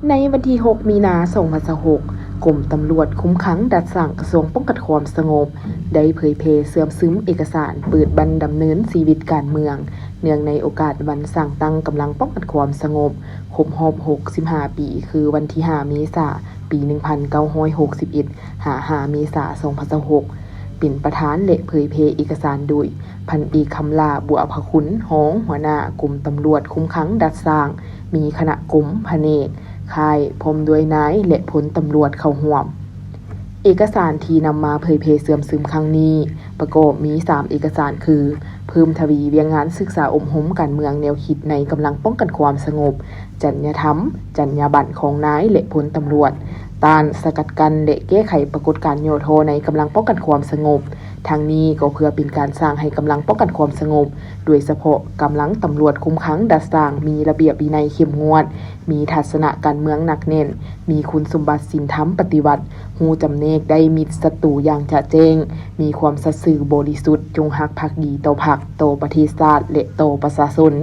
ໃນວັນທີຫົກ ມີນາ ສອງພັນຊາວຫົກ, ກົມຕຳຫຼວດຄຸມຂັງດັດສ້າງກະຊວງປ້ອງກັນຄວາມສະຫງົບ ໄດ້ເຜີຍແຜ່ເຊື່ອມຊຶມເອກະສານເປີດບັ້ນດຳເນີນຊີວິດການເມືອງ ເນື່ອງໃນໂອກາດວັນສ້າງຕັ້ງກຳລັງປ້ອງກັນຄວາມສະຫງົບ ຄົບຮອບຫົກສິບຫ້າປີ ຄືວັນທີຫ້າ ເມສາ ປີໜຶ່ງພັນເກົ້າຮ້ອຍຫົກສິບເອັດ ຫາ ຫ້າ ເມສາ ສອງພັນຊາວຫົກ ເປັນປະທານ ແລະ ເຜີຍແຜ່ເອກະສານໂດຍ ພັນເອກ ຄຳຫຼ້າ ບົວພະຄຸນ ຮອງຫົວໜ້າກົມຕຳຫຼວດຄຸມຂັງດັດສ້າງ, ມີຄະນະກົມ, ພະແນກ, ຄ້າຍ ພ້ອມດ້ວຍນາຍ ແລະ ພົນຕຳຫຼວດເຂົ້າຮ່ວມ. ເອກະສານທີ່ນຳມາເຜີຍແຜ່ເຊື່ອມຊຶມຄັ້ງນີ້ ປະກອບມີສາມເອກະສານຄື ເພີ່ມທະວີວຽກງານສຶກສາອົບຮົມການເມືອງແນວຄິດໃນກຳລັງປ້ອງກັນຄວາມສະຫງົບ, ຈັນຍາທຳ, ຈັນຍາບັນຂອງນາຍ ແລະ ພົນຕຳຫຼວດ, ຕ້ານ, ສະກັດກັ້ນ ແລະ ແກ້ໄຂປາກົດການຫຍໍ້ທໍ້ໃນກຳລັງປ້ອງກັນຄວາມສະຫງົບ. ທັງນີ້ກໍເພື່ອເປັນການສ້າງໃຫ້ກຳລັງປ້ອງກັນຄວາມສະຫງົບ, ໂດຍສະເພາະກຳລັງຕຳຫຼວດຄຸມຂັງດັດສ້າງ ມີລະບຽບວິໄນເຂັ້ມງວດ, ມີທັດສະນະການເມືອງໜັກແໜ້ນ, ມີຄຸນສົມບັດສິນທຳປະຕິວັດ, ຮູ້ຈຳແນກໄດ້ມິດສັດຕູຢ່າງຈະແຈ້ງ, ມີຄວາມສັດຊື່ບໍລິສຸດ, ຈົງຮັກພັກດີຕໍ່ພັກ, ຕໍ່ປະເທດຊາດ ແລະ ຕໍ່ປະຊາຊົນ.